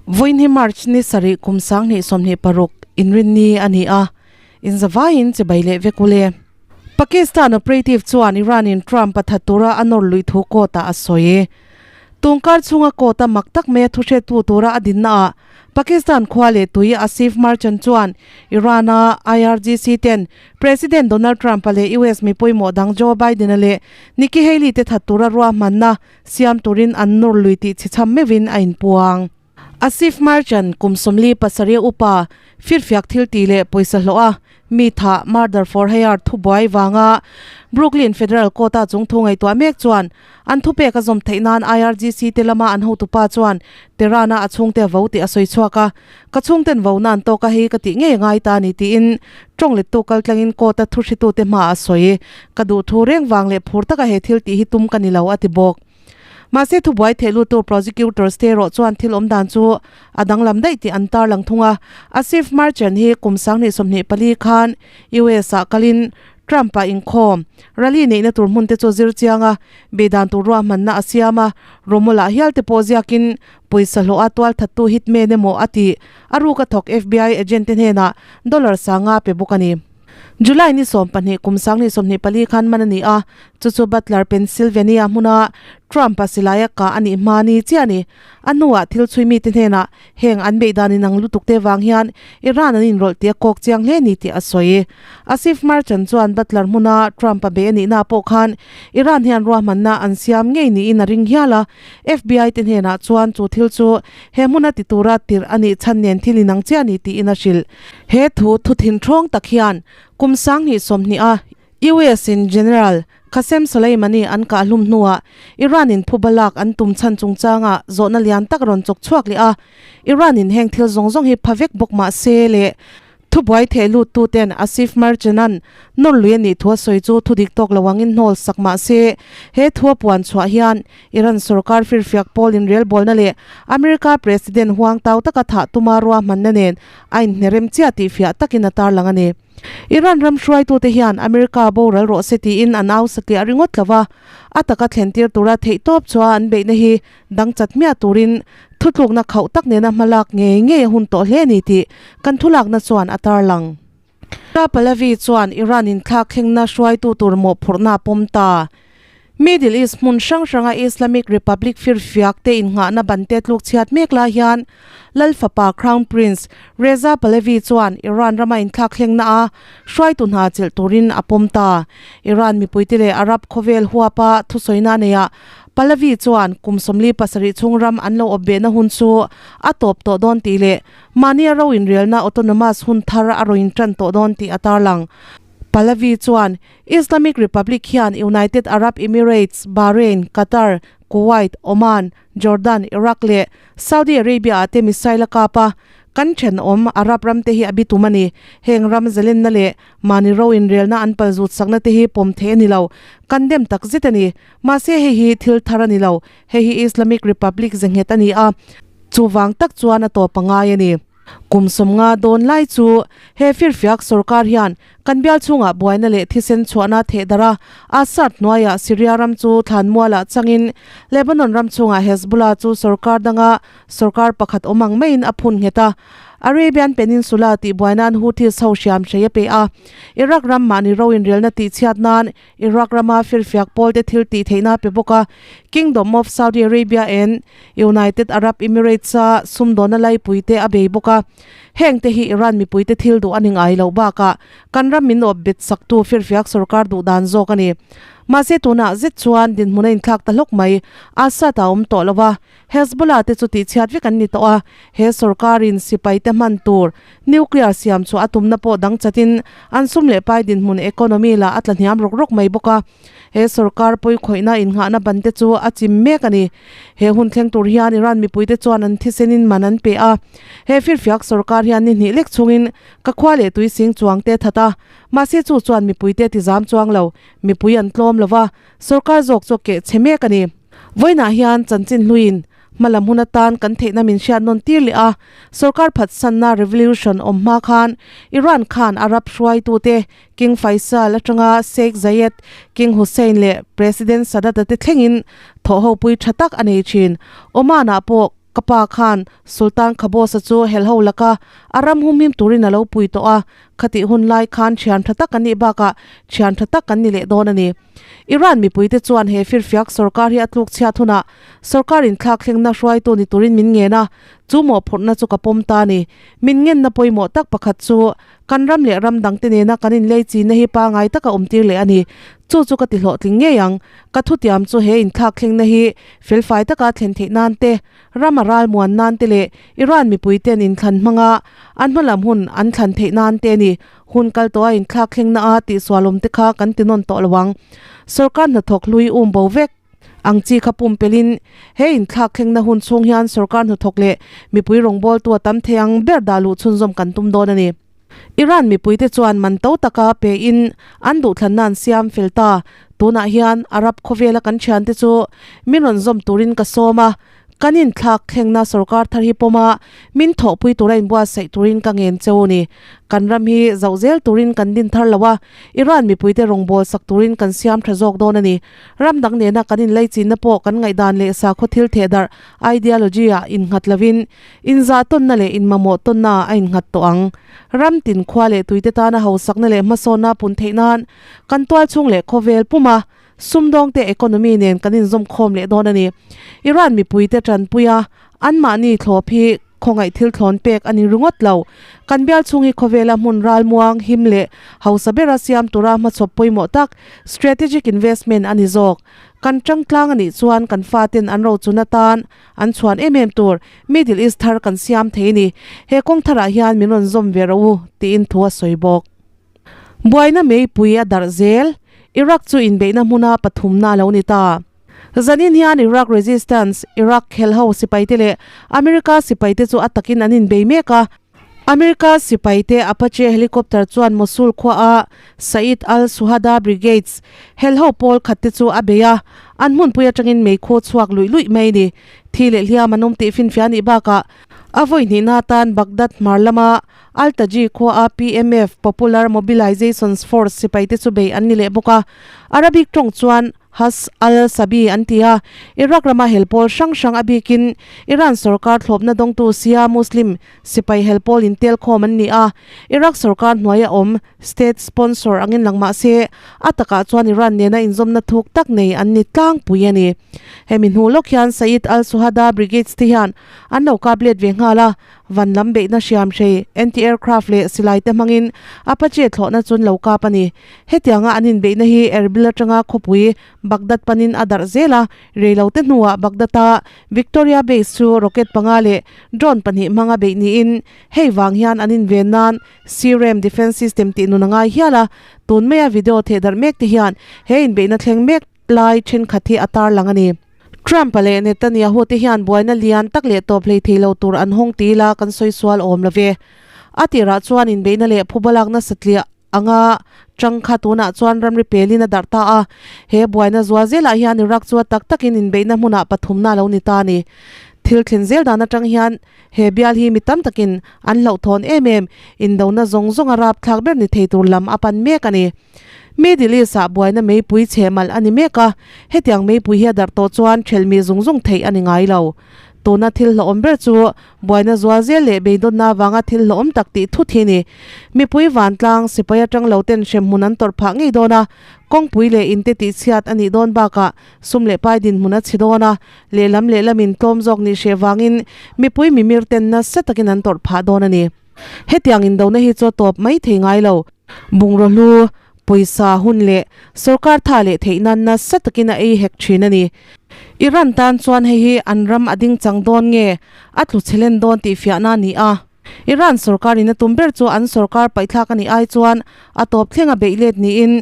Vawiin March ni sarih kum 2026 inrinni a ni a, inzavaiin chibai leh vek ule. Pakistan operative chuan Iran in Trump a that tura a nawr luih thu court ah a sawi. Tungkar chhunga court a mak tak mai a thuhrettu tura a dinna ah Pakistan khua leh tui Asif Merchant chuan Iran a IRGC ten President Donald Trump-a leh US mi pawimawh dang Joe Biden-a leh Nikki Haley te that tura ruahmanna siam turin an nawr lui tih chhichham meuhin a inpuang. Asif Merchant kum 47 upa firfiak thil tih leh pawisa hlawh a mi thah murder for hire thubuai vanga Brooklyn Federal Court-a chungthu ngaihtuah mek chuan An thupek a zawm theih nan IRGC te lama an hotupa chuan Tehran-a a chhungte a vo tih a sawi chhuak a, Ka chhungten vo nan tawk a hei ka tih ngei a ngai ta a ni tiin tawng lettu kaltlangin court-a thuhritute hmaah a sawi. Ka duh thu reng vang leh phur taka he thil tih hi tum ka ni lo a ti bawk. Mahse thubuai theh lutu prosecutors te erawh chuan thil awm dan chu a danglam daih tih an tarlang thung a. Asif Merchant hi kum 2024 khan US-ah kalin Trump-a inkhawm, rally neihna tur hmun te chu zir chiang a, beidan tur ruahmanna a siam a, Romola hial te pawh ziakin pawisa hlawh a tualthattu hitman emaw a tih a ruk a thawk FBI agent te hnenah dollar sanga pe bawk a ni. July ni 12 kum 2024 khan man a ni a, chu chu Butler, Pennsylvania hmuna Trump-a silaia kah a nih hma ni chiah a ni. A hnuah thil chhui mite hnenah Heng an beihdan inang lutuk te vang hian Iran an inrawlh tih a kawk chiang hle ni tih a sawi. Asif Merchant chuan Butler hmuna Trump a bei a nihna pawh khan Iran hian ruahmanna an siam ngei niin a ring hial a, FBI te hnenah chuan chu thil chu he hmuna ti tura tirh a nih chhan nen thil inang chiah a ni tiin a hrilh. He thu thu thinthawng tak hian kum 2020 a US in General Qasem Soleimani an kah hlum hnuah Iran in phuba lak an tum chhan chungchangah zawhna lian tak rawn chawk chhuak leh a, Iran in heng thil zawng zawng hi pha vek bawk mah se leh thubuai theh lut tu ten Asif Merchant-a'n nawr lui a nih thu a sawi chu thudik tawk lo angin hnawl sak mah se he thu a puan chhuah hian Iran sorkar firfiak pawl inrelbawlna leh America President huang tau taka thah tuma ruahmanna nen a inhnerem chiah tih fiah takin a tarlang a ni. Iran ram hruaitute hian America boral rawh se tiin an au satliah ringawt lo va, a taka thlentir tura theihtawp chua an beihna hi dang chat hmiah turin thutlukna khauh tak nena hmalak ngei ngei a hun tawh hle a ni tih kan thulakna chuan a tarlang. Shah Pahlavi chuan Iran inthlak thlengna hruaitu tur mawhphurhna a pawm ta. Middle East hmun hrang hranga Islamic Republic firfiak te innghahna ban te tluk chhiat mek lai hian Lal fapa Crown Prince Reza Pahlavi chuan Iran rama inthlak thlengna a hruaitu hna chelh turin a pawm ta. Iran mipuite leh Arab khawvel huapa thusawina neihah Pahlavi chuan kum 47 chhung ram an lo awp behna hun chu a tawp tawh dawn tih leh mahnia ro inrelna autonomous hun thar a rawn intan tawh dawn tih a tarlang. Pahlavi chuan Islamic Republic hian United Arab Emirates, Bahrain, Qatar, Kuwait, Oman, Jordan, Iraq leh Saudi Arabia ah te missile a kap a, kan thenawm Arab ram te hi a bitum a ni. Heng ram zalenna leh mahni ro inrelna an palzut sakna te hi pawm theih a ni lo, kan dem tak zet a ni. Mahse hei hi thil thar a ni lo, hei hi Islamic Republic ze nghet a ni a, chuvang tak chuan a tawp a ngai a ni. Kum 50 dawn lai chu he firfiak sorkar hian kan bial chhungah buaina leh thisen chhuahna theh darh a, Assad hnuaiah Syria ram chu thlanmualah changin Lebanon ram chhungah Hezbollah chu sorkar danga sorkar pakhat awm ang maiin a phun nghet a, Arabian Peninsula tih buainain Houthis ho hriam hrei a pe a, Iraq ram mahni ro inrelna tihchhiat nan Iraq rama firfiak pawlte thil tih theihna a pe bawk a, Kingdom of Saudi Arabia and United Arab Emirates-a sumdawna laipuite a bei bawk a. Heng te hi Iran mipuite thil duh a ni ngai loh bakah kan ram min awp bet saktu firfiak sorkar duh dan zawk a ni. Mahse tunah zet chuan dinhmun a inthlak ta hlawk mai, Assad a awm tawh lo a, Hezbollah te chu tihchhiat vek an ni tawh a, he sorkarin sipai te hman tur nuclear siam chhuah a tumna pawh dang chatin an sum leh pai dinhmun economy lah a tla hniam rawk rawk mai bawk a. He sorkar pawikhawihna innghahna ban te chu a chim mek a ni. He hun thleng tur hian Iran mipuite chuan an thisenin man an pe a. He firfiak sorkar hian ni hnih lek chungin ka khua leh tui sing chuang te that a, mahse chu chuan mipuite ti zam chuang lo, mipui an tlawm lo va, sorkar zawk chu a keh chhe mek a ni. Vawiinah hian chanchin hluiin hmalam hun atan kan theihna min hriat nawn tir leh a, sorkar phatsanna revolution awm hma khan Iran khan Arab hruaitute King Faisal atanga Sheikh Zayed, King Hussein leh President Sadat-a te thlengin thawhhopui tha tak a nei thin. Oman-ah pawh. Ka pa khan Sultan Qaboos-a chu helho laka a ram humhim turin a lo pui tawh a, khatih hun lai khan thian tha tak kan nih bakah thian tha tak kan ni leh dawn a ni. Iran mipuite chuan he firfiak sorkar hi a tluk chhiat hunah sorkar inthlak thlengna hruaitu ni turin min ngen a, chu mawhphurhna chu ka pawm ta a ni. Min ngenna pawimawh tak pakhat chu Kan ram leh ram dangte nena kan inlei chinna hi pangai taka awmtir leh a ni. Chu chu ka ti hlawhtling ngei ang. Ka thutiam chu he inthlak thlengna hi felfai taka thlen theih nan te, ram a ral muan nan te leh Iran mipuiten inthlan hmanga an hmalam hun an thlan theih nan te a ni. Hun kal tawha inthlak thlengna a tihsualawm te kha kan ti nawn tawh lo ang. Sorkar hnathawk hlui um bo vek. Ang chi kha pumpelhin he inthlak thlengna hun chhung hian sorkar hnathawk leh mipui rawngbawltu a tam thei ang ber dah luh chhunzawm kan tum dawn a ni. Iran mipuite chuan man to taka pein an duhthlanna an siam fel ta. Tunah hian Arab khawvela kan thiante chu min rawn zawm turin ka sawm a, Kan inthlak thlengna sorkar thar hi pawma min thawhpui tura inbuatsaih turin ka ngen cheu a ni. Kan ram hi zauh zel turin kan din thar lo a, Iran mipuite rawngbâwl sak turin kan siam tha zawk dawn a ni. Ram dang nena kan inlaichinna pawh kan ngaihdan leh sakhaw thil thehdarh, ideology, ah innghat lovin, inzah tawnna leh inmamawh tawnna ah a innghat tawh ang. Ram tin khua leh tuite tana hausakna leh hmasawnna pun theih nan kan tualchhung leh khawvel puma Sumdawngte economy nen kan inzawm khawm leh dawn a ni. Iran mipuite tanpuia anmahni thlawp hi khawngaih thil thlawn pek a ni ringawt lo. Kan bial chhung hi khawvela hmun ralmuang, him leh hausa bera siam tura hmachhawp pawimawh tak, strategic investment, a ni zawk. Kan tangtlang a nih chuan kan faten an rochun atan an chhuan em em tur Middle East thar kan siam thei a ni. He kawng tharah hian min rawn zawm ve rawh u, tiin thu a sawi bawk. Buaina meipui a darh zel, Iraq chu inbeihna hmuna pathumna a lo ni ta. Zanin hian Iraq Resistance, Iraq khelho sipaite leh America sipaite chu a takin an inbei mek a. America sipaite Apache helicopter chuan Mosul khuaa Said al-Suhada Brigades helho pawl khatte chu a bei a, an hmunpui atangin meikhu chhuak luih luih mai ni. Thi leh hliam an awm tih finfiah a nih bakah a vawi hnihna atan Baghdad hmar lama Al-Taji khuaa PMF, Popular Mobilizations Force, sipaite chu bei an ni leh bawk a. Arabic tawng chuan Has al-Sabi an ti a. Iraq rama hel pawl hrang hrang a bikin Iran sorkar thlawpna dawngtu Shia Muslim sipai hel pawl intel khawm an ni a. Iraq sorkar hnuaia awm state sponsor angin lang mah se a takah chuan Iran nena inzawmna thuk tak nei an ni tlangpui a ni. Hemi hnu lawk hian Said al-Suhada Brigades te hian an lo kap let ve nghal a. Van lam beihna hriam hrei, anti-aircraft leh silai te hmangin Apache thlawhna chun lo kap a ni. Hetianga an inbeihna hi Erbil atanga khawpui Baghdad panin a darh zel a, reilote hnuah Baghdad-a Victoria Base chu rocket panga leh drone pahnih hmanga beih niin hei vang hian an inven nan C-RAM defense system tih nun a ngai hial a, tun maia video thehdarh mek te hian he inbeihna thleng mek lai thenkhat hi a tarlang a ni. Trump-a leh Netanyahu te hian buaina lian tak leh tawp hlei thei lo tur an hawng ti ila kan sawi sual awm lo ve. A tirah chuan inbeihna leh phubalakna satliah anga chang kha tunah chuan ramri pelin a darh ta a. He buaina zual zelah hian Iraq chu a tak takin inbeihna hmunah pathumna a lo ni ta a ni. Thil thlen zel dan atang hian he bial hi mi tam takin an hlauhthawn em em, indona zawng zawnga rapthlak ber ni thei tur lam a pan mek a ni. Middle East-ah buaina meipui chhe malh a ni mek a, hetiang meipui hi a darh tawh chuan ṭhelhmi zung zung theih a ni ngai lo. Tuna thil hlawhawm ber chu buaina zual zel leh beidawnna avanga thil hlawhawm tak tih thut hi a ni. Mipui vantlang, sipai aṭang lo ten hremhmun an tawrh phah ngei dawn a, kawngpui leh inte tihchhiat a nih dawn bakah sum leh pai dinhmun a chhe dawn a, lehlam lehlamin tlawm zawk nih hreh vangin mipui mimir ten nasa takin an tawrh phah dawn a ni. Hetiang indona hi chu a tawp mai thei ngai lo. Bungraw hlu, pawisa hun leh sorkar tha leh theih nan nasa takin a ei hek thin a ni. Iran tan chuan hei hi an ram a ding chang dawn nge a tlu chhe len dawn tih fiahna a ni a. Iran sorkar in a tum ber chu an sorkar paihthlak a nih ai chuan a tawp thleng a beih let niin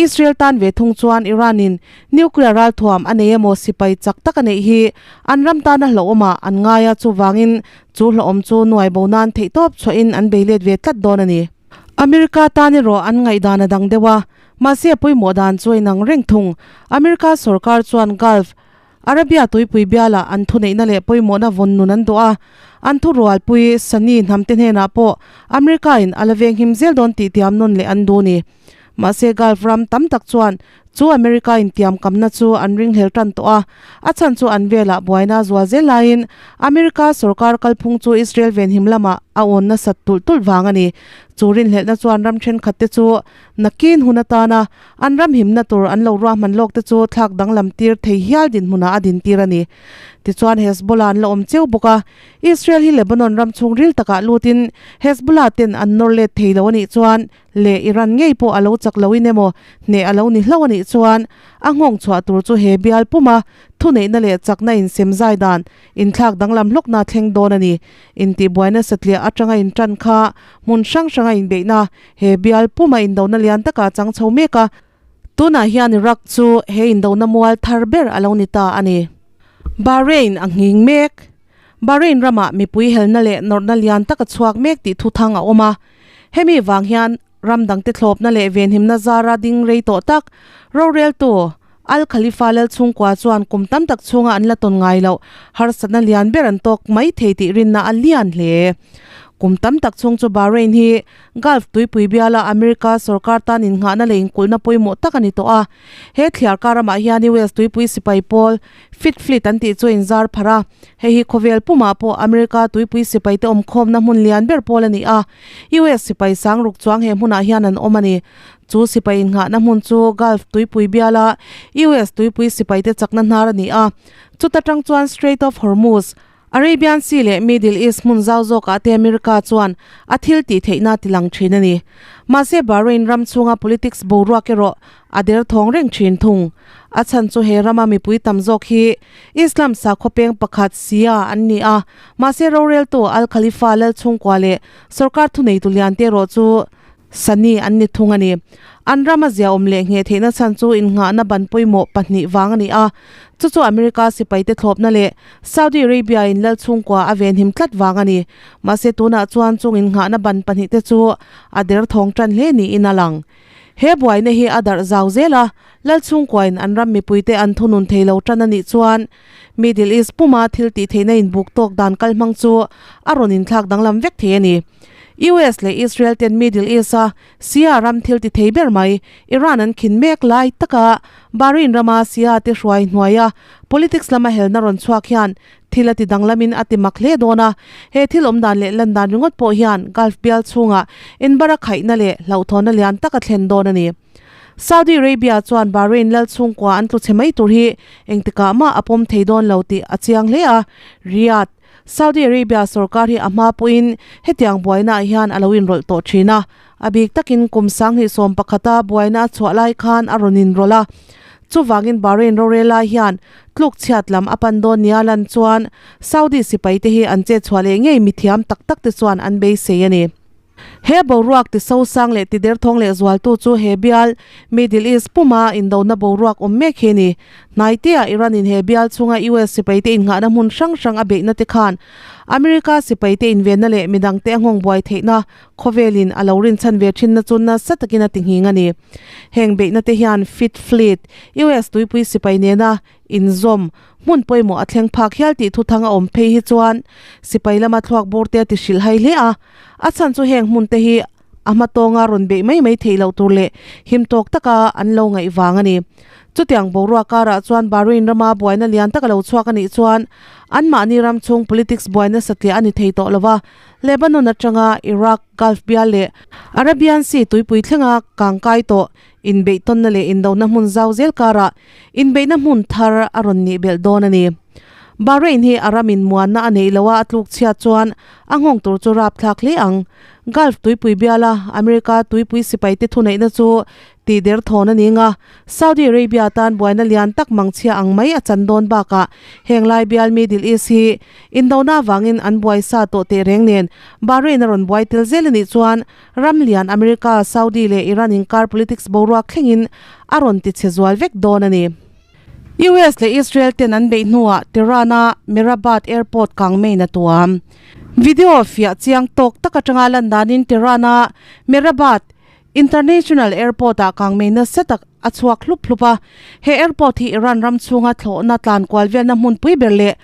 Israel tan ve thung chuan Iran in nuclear ralthuam a nei emaw sipai chak tak a neih hi an ram tana hlauhawmah an ngai a chuvangin Chu hlawhawm chu nuai bo nan theihtawp chhuahin an bei let ve tlat dawn a ni. America tan erawh an ngaihdan a dang deuh a, mahse a pawimawh dan chu a inang reng thung. America sorkar chuan Gulf, Arabia tuipui bialah an thuneihna leh pawimawhna vawn nun an duh a, an thurualpui Sunni hnamte hnenah pawh America in a la venghim zel dawn tih tiam nawn leh an duh a ni. Mahse Gulf ram tam tak chuan chu America in tiamkamna chu an ringhlel tan tawh a, a chhan chu an velah buaina zual zel laiin America sorkar kalphung chu Israel venhim lamah a awn nasat tulh tulh vang a ni. Chu rinhlelhna chuan ram thenkhat te chu nakin hun atana an ram himna tur an lo ruahman lawk te chu thlak danglam tir thei hial dinhmunah a dintir a ni. Tichuan Hezbollah an la awm cheu bawk a, Israel hi Lebanon ram chhungril takah lutin Hezbollah ten an nawr let thei lo a nih chuan leh Iran ngei pawh a lo chak loin emaw hneh a lo ni hlauh a nih chuan a nghawng chhuah tur chu he bial puma thuneihna leh chakna insem zai dan inthlak danglam hlawkna thleng dawn a ni. Intihbuaina satliah atanga intan kha hmun hrang hranga inbeihna he bial puma indona lian taka chang chho mek a. Tunah hian Iraq chu he indona mual thar ber a lo ni ta a ni. Bahrain a nghing mek. Bahrain ramah mipui helna leh nawrhna lian tak a chhuak mek tih thuthang a awm a. Hemi vang hian ram dangte thlawpna leh venhimna zara ding rei tawh tak roreltu Al Khalifa lal chhungkua chuan kum tam tak chhunga an la tawn ngai loh harsatna lian ber an tawk mai thei tih rinna a lian hle. Kum tam tak chhung chu Bahrain hi Gulf tuipui biala America sorkar tan innghahna leh inkulhna pawimawh tak a ni tawh a. He thliarkar ramah hian US tuipui sipai pawl Fifth Fleet an tih chu a inzar pharh a. Hei hi khawvel pumah pawh America tuipui sipaite awmkhawmna hmun lian ber pawl a ni a. US sipai sang ruk chuang he hmunah hian an awm a ni. Chu sipai innghahna hmun chu Gulf tuipui biala US tuipui sipaite chakna hnar a ni a. Chuta tang chuan Strait of Hormuz, Arabian Sea leh Middle East hmun zau zawkah te America chuan a thil tih theihna ti lang thin a ni. Mahse Bahrain ram chhunga politics boruak erawh a derthawng reng thin thung. A chhan chu he rama mipui tam zawk hi Islam sakhaw peng pakhat Shia an ni a, mahse roreltu Al Khalifa lal chhungkua leh sorkar thuneitu lian te erawh chu Sunni an ni thung a ni. An rama ziaawm leh ngheh theihna chhan chu innghahna ban pawimawh pahnih vang a ni a, chu chu America sipaite thlawpna leh Saudi Arabia in lal chhungkua a venhim tlat vang a ni. Mahse tunah chuan chung innghahna ban pahnihte chu a derthawng tan hle niin a lang. He buaina hi a darh zau zel a, lal chhungkuain an ram mipuite an thunun thei lo tan a nih chuan Middle East puma thil tih theihna inbuk tawk dan kal hmang chu a rawn inthlak danglam vek thei a ni. US leh Israel ten Middle East a Shia ram thil ti thei ber mai Iran an khin mek lai taka Bahrain rama Shia te hruai hnuaia politics lama helna rawn chhuak hian thil a ti danglamin a ti mak hle dawn a. He thil awm dan leh lan dan ringawt pawh hian Gulf bial chhungah inbara khaihna leh hlauhthawnna lian tak a thlen dawn a ni. Saudi Arabia chuan Bahrain lal chhungkua an tlu chhe mai tur hi engtikah mah a pawm thei dawn lo tih a chiang hle a, Riyadh, Saudi Arabia sorkar hi a hma pawhin hetiang buainaah hian a lo inrawlh tawh thin a, a bik takin kum 2011a buaina a chhuah lai khan a rawn inrawlh a. Chuvangin Bahrain rorel lai hian tluk chhiat lam a pan dawn nia lan chuan Saudi sipaite hi an chet chhuah leh ngei mithiam tak tak te chuan an beisei a ni. He boruak ti sosang leh ti derthawng leh zualtu chu he bial Middle East puma indona boruak awm mek hi a ni. Hnaitea Iran in he bial chhunga US sipaite innghahna hmun hrang hrang a beihna te khan America sipaite invenna leh midangte a nghawng buai theihna khawvelin a lo rinchhan ve thinna chu nasa takin a ti nghing a ni. Heng beihna te hian Fifth Fleet, US tuipui sipai nena inzawm hmun pawimawh a thleng phak hial tih thuthang a awm phei hi chuan sipai lama thluak bur te a ti hrilh hai hle a. A chhan chu heng hmun te hi a hma tawnga rawn beih mai mai theih loh tur leh him tawk taka an lo ngaih vang a ni. Chutiang boruak karah chuan Bahrain rama buaina lian taka lo chhuak a nih chuan anmahni ram chhung politics buaina satliah a ni thei tawh lo va, Lebanon atanga Iraq, Gulf bial leh Arabian Sea tuipui thlenga kangkai tawh inbeihtawnna leh indona hmun zau zel karah inbeihna hmun thar a rawn nih belh dawn a ni. Bahrain hi a ramin muanna a neih loha a tluk chhiat chuan a nghawng tur chu rapthlak hle ang. Gulf tuipui biala America tuipui sipaite thuneihna chu tih der thawn a ni nga, Saudi Arabia tan buaina lian tak mangchhia ang mai a chan dawn bakah heng lai bial Middle East hi indona avangin an buai sa tawh teh reng nen Bahrain a rawn buai tel zel a nih chuan ram lian America, Saudi leh Iran inkar politics boruak thlengin a rawn ti chhe zual vek dawn a ni. US leh Israel ten an beih hnuah Tehran-a Mehrabad Airport kang main a tuam. Video fiah chiang tawk tak atanga lan danin Tehran-a Mehrabad International Airport-ah kang mei nasa tak a chhuak hlup hlup a. He airport hi Iran ram chhunga thlawhna tlan kual velna hmunpui ber leh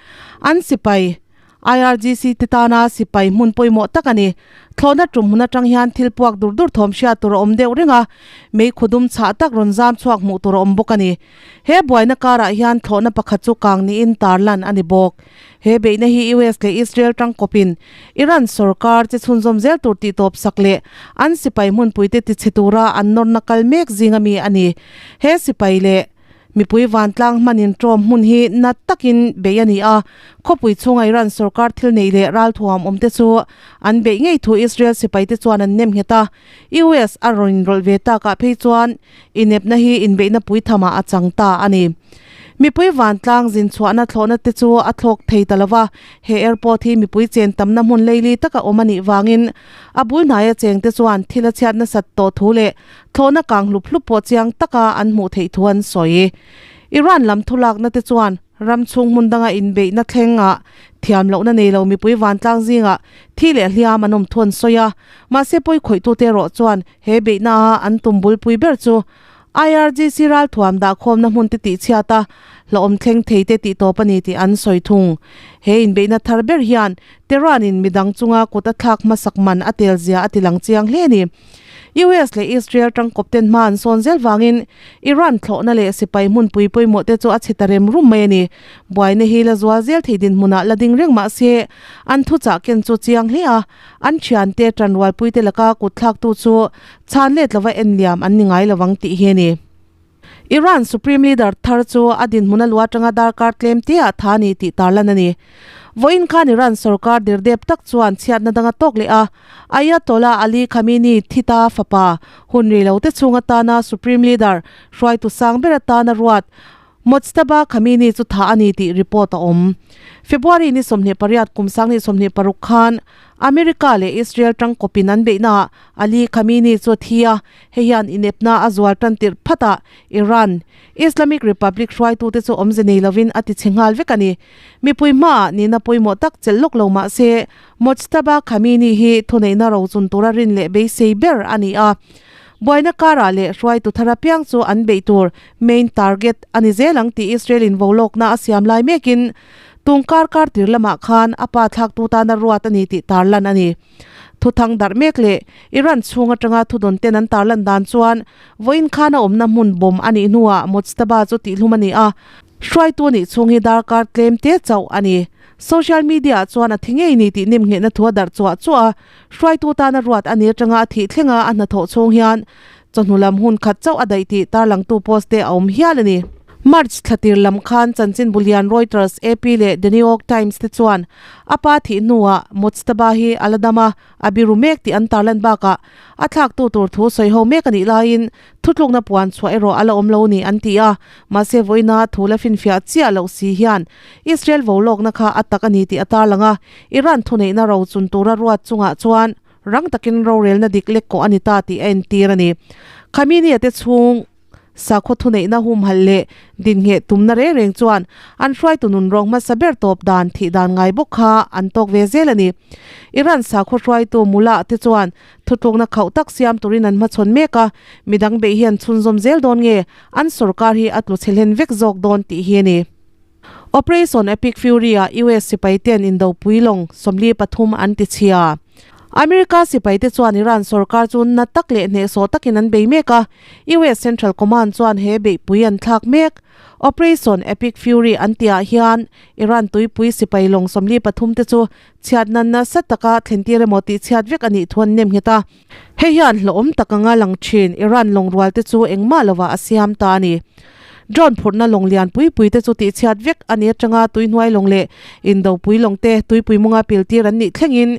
an sipai. IRGC te tana sipai hmun pawimawh tak a ni. Thlawhna tum hmun atang hian thil puak dur dur thawm hriat tur a awm deuh reng a, mei khudum chhah tak rawn zam chhuak hmuh tur a awm bawk a ni. He buaina karah hian thlawhna pakhat chu kang niin tarlan a ni bawk. He beihna hi US leh Israel tangkawpin Iran sorkar che chhunzawm zel tur tih tawp sak leh an sipai hmunpuite tichhe tura an nawrna kal mek zinga mi a ni. He sipai leh mipui vantlang hmanin ṭawm hmun hi na takin beih a ni a, khawpui chhunga Iran sorkar thil neih leh ralthuam awmte chu an beih ngei thu Israel sipaite chuan an nem nghet a. US a rawn inrawlh ve takah phei chuan inepna hi inbeihna puithamah a chang ta a ni. Mipui vantlang zin chhuahna thlawhna te chu a thlawk thei ta lo va, he airport hi mipui chen tamna hmun leili taka awm a nih vangin a bul hnaia chengte chuan thil a chhiat nasat tawh thu leh thlawhna kang hlup hlup pawh chiang taka an hmuh theih thu an sawi. Iran lam thulakna te chuan ram chhung hmun danga inbeihna thlengah thiam lohna nei lo mipui vantlang zingah thi leh hliam an awm thu an sawi a, mahse pawi khawihtute erawh chuan he beihna a an tum bulpui ber chu IRGC ralthuam dahkhawmna hmun te tihchhiat a, hlauhawm thleng thei te tih tawp a ni tih an sawi thung. He inbeihna thar ber hian Tehran in midang chunga kut a thlak hmasak man a tel zia a tilang chiang hle a ni. US leh Israel tangkawp ten hma an sawn zel vangin Iran thlawhna leh sipai hmunpui pawimawh te chu a chhe ta rem rum mai a ni. Buaina hi la zual zel thei dinhmunah la ding reng mah se an thuchah ken chu chiang hle a, an thiante tanrualpuite laka kutthlaktu chu chhan let lova enliam an ni ngai lovang tih hi a ni. Iran Supreme Leader thar chu a dinhmun a lu atanga darkar tlem te-ah tha a ni tih tarlan a ni. Vawiin khan Iran sorkar dirdep tak chuan chhiatna dang a tawk leh a, Ayatollah Ali Khamenei thita fapa hun rei lo te chhung atana Supreme Leader hruaitu sang ber atana ruat Mojtaba Khamenei chu thah a ni tih report a awm. February ni 28 kum 2026 khan America leh Israel tangkawpin an beihnaah Ali Khamenei chu a thi a, hei hian inepna a zual tan tirh phatah Iran, Islamic Republic hruaitute chu awmze nei lovin a tichhe nghal vek a ni. Mipui hmaah nihna pawimawh tak chelh lawk lo mah se Mojtaba Khamenei hi thuneihna rochun tura rin leh beisei ber a ni a. Buaina karah leh hruaitu thar apiang chu an beih tur main target a ni zel ang tih Israel in volawkna a siam lai mekin tung kar kar tir lamah khan a pa thlaktu tana ruat a ni tih tarlan a ni. Thuthang darh mek leh Iran chhung atanga thudawn ten an tarlan dan chuan vawiin khan a awmna hmun bomb a nih hnuah Mojtaba chu tihlum a ni a, hruaitu a nih chhung hi darkar tlem te chauh a ni. Social media ah chuan a thi ngei ni tih nemnghehna thu a darh chuah chuah a, Hruaitu tana ruat a ni atanga a thih thlenga a hnathawh chhung hian chawhnu lam hun khat chauh a daih tih tarlangtu post te a awm hial a ni. March thla tir lam khan chanchinbu lian Reuters, AP leh The New York Times te chuan a pa thih hnuah Mojtaba hi a la dam a, a biru mek tih an tarlan bakah a thlaktu tur thu sawi ho mek a nih laiin Thutlukna puan chhuah erawh a la awm lo ni an ti a, mahse vawiina thu la finfiah chiah loh si hian Israel volawkna kha a tak a ni tih a tarlang a, Iran thuneihna rochun tura ruat chungah chuan rang takin rorelna dik lek kawh a ni ta tih a entir a ni. Khamenei-a te chhung sakhaw thuneihna humhalh leh dingheh tumna reng reng chuan an hruaitu nun rawng hmasa ber tawp dan thih dan ngai bawk kha an tawk ve zel a ni. Iran sakhaw hruaitu Mullah te chuan Thutlukna khauh tak siam turin an hmachhawn mek a, midang beih hi an chhunzawm zel dawn nge, an sorkar hi a tlu chhe hlen vek zawk dawn tih hi a ni. Operation Epic Fury-ah US sipaite'n indopui lawng 43 an ti chhia. America sipaite chuan Iran sorkar chu na tak leh hnehsawh takin an bei mek a, US Central Command chuan he beihpui an thlak mek. Operation Epic Fury an tihah hian Iran tuipui sipai lawng 43 te chu Chhiatna nasa taka thlentir emaw tih chhiat vek a nih thu an nem nghet a. Hei hian hlauhawm tak anga lang thin Iran lawng rual te chu engmah lovah a siam ta a ni. Drone phurhna lawng lian pui pui te chu tih chhiat vek a ni atanga tuihnuai lawng leh indopui lawng te tuipui munga piltir an nih thlengin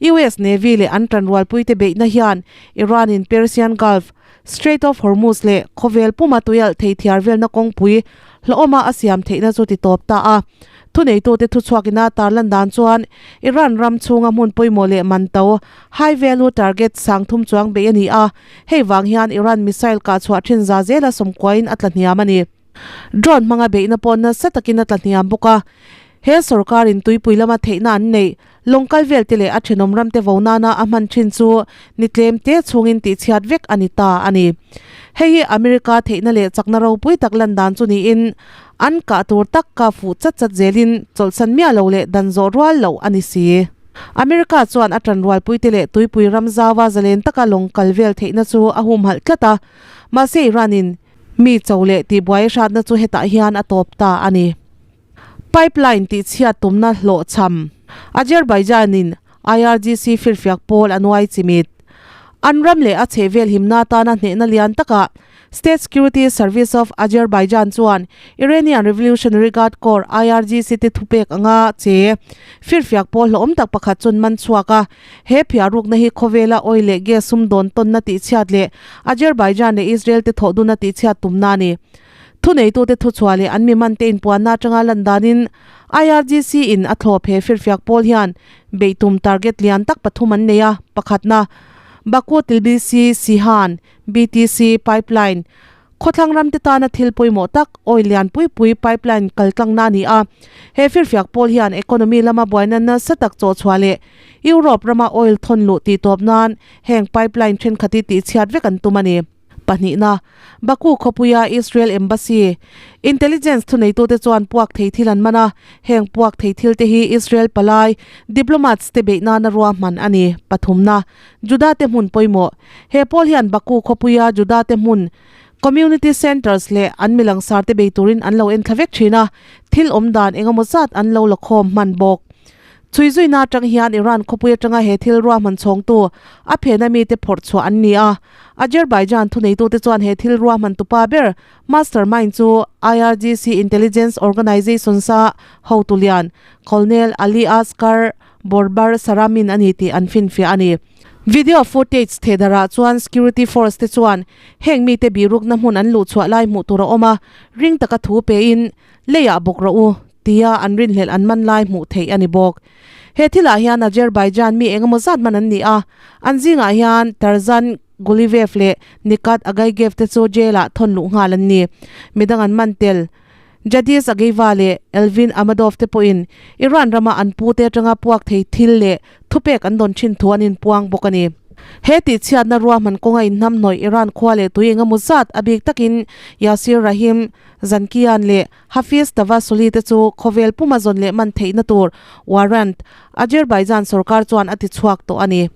US Navy leh an tanrualpui te beihna hian Iran in Persian Gulf, Strait of Hormuz leh khawvel puma tuialh thei thiar velna kawngpui hlauhawma a siam theihna chu ti tawp ta a. Thuneitute thuchhuakina tarlan dan chuan Iran ram chhunga hmun pawimawh leh man to, high value target, sang thum chuang beih a ni a, hei vang hian Iran missile kah chhuah thin za zela sawmkuain a tla hniam a ni. Drone hmanga beihna pawh nasa takin a tla hniam bawk a, he sorkarin tuipui lama theihna an neih. Lawng kal vel te leh a thenawm ram te vo nana a hman thin chu ni tlem te chhungin tihchhiat vek a ni ta a ni. Hei hi America theihna leh chakna ropui tak lan dan chu niin an kah tur tak ka fuh chat chat zelin chawlhsan miah lo leh dan zawh rual loh a ni si. America chuan a tanrualpui te leh tuipui ram zaua zalen taka lawng kal vel theihna chu a humhalh tlat a, mahse Iran in mi cho leh tihbuai hratna chu hetah hian a tawp ta a ni. Pipeline tihchhiat tumna hlawhchham, Azerbaijan-in IRGC firfiak pawl a nuai chimit. An ram leh a chhehvel himna atana hnehna lian takah State Security Service of Azerbaijan chuan Iranian Revolutionary Guard Corps, IRGC, te thupek anga che firfiak pawl hlawhawm tak pakhat chuan man chhuak a. He phiarukna hi khawvela oil leh gas sumdawn tawnna tihchhiat leh Azerbaijan leh Israel te thawhduna tihchhiat tumna a ni. Thuneitute thuchhuah leh an mimante inpuanna atanga lan danin IRGC in a thlawp he firfiak pawl hian beihtum target lian tak pathum an nei a, pakhatna, Baku Tbilisi Ceyhan, BTC, pipeline, khawthlang ramte tana thil pawimawh tak oil lian pui pui pipeline kaltlangna a ni a. He firfiak pawl hian economy lama buaina nasa tak chawhchhuah leh Europe rama oil thawn luh tihtawp nan heng pipeline thenkhat hi tihchhiat vek an tum a ni. Pahnihna, Baku khawpuia Israel Embassy Intelligence thuneitute chuan puak thei thil an man a, heng puak thei thil te hi Israel palai, diplomats, te beih nana ruahman a ni. Pathumna, Juda te hmun pawimawh. He pawl hian Baku khawpuia Juda te hmun, community centres leh an milangsar te bei turin an lo enthla vek thin a, thil awm dan engemaw zat an lo la khawm hman bawk. Chhui zuina atang hian Iran khawpui atanga he thil ruahman chhawngtu a phena mite phawrh chhuah an ni a. Azerbaijan thuneitute chuan he thil ruahman tupa ber, mastermind, chu IRGC Intelligence Organizations-a hotu lian, Colonel Ali Asghar Borbar Saramin a ni tih an finfiah a ni. Video footage thehdarah chuan security force te chuan heng mite bihrukna hmun an luhchhuah lai hmuh tur a awm a, ring taka thu pein, Leiah bawk rawh u, tia an rinhlelh an man lai hmuh theih a ni bawk. He thilah hian Azerbaijan mi engemaw zat man an ni a, an zingah hian Tarzan Guliyev leh Nikat Agaygev te chu jail-ah thawn luh nghal an ni. Midang an man tel, Jadis Agayeva leh Elvin Ahmadov te pawhin Iran rama an pute atanga puak thei thil leh thupek an dawn thin thu an inpuang bawk a ni. He tihchhiatna ruahman kawnga inhnamhnawih Iran khua leh tui engemaw zat a bik takin Yasir Rahim Zankian leh Hafiz Tavasoli te chu khawvel puma zawn leh man theihna tur warrant Azerbaijan sorkar chuan a ti chhuak tawh a ni.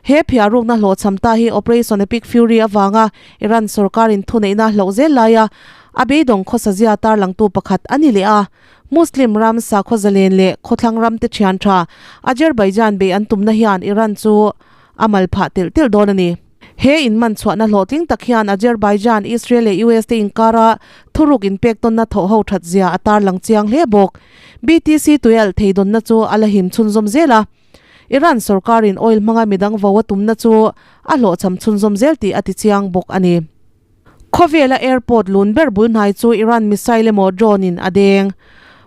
He phiarukna hlawhchham ta hi Operation Epic Fury avanga Iran sorkarin thuneihna hloh zel laia a beidawng khawsazia tarlangtu pakhat a ni leh a. Muslim ram sakhaw zalen leh khawthlang ram te thian tha Azerbaijan bei an tumna hian Iran chu a mal phah telh telh dawn a ni. He inman chhuahna hlawhtling tak hian Azerbaijan, Israel leh US te inkara thuruk inpek tawnna thawh ho that zia a tarlang chiang hle bawk. BTC tuialh thei dawnna chu a la him chhunzawm zel a. Iran sorkarin oil hmanga midang vo a tumna chu a hlawhchham chhunzawm zel tih a ti chiang bawk a ni. Khawvela airport lun ber bul hnai chu Iran missile emaw drone in a deng.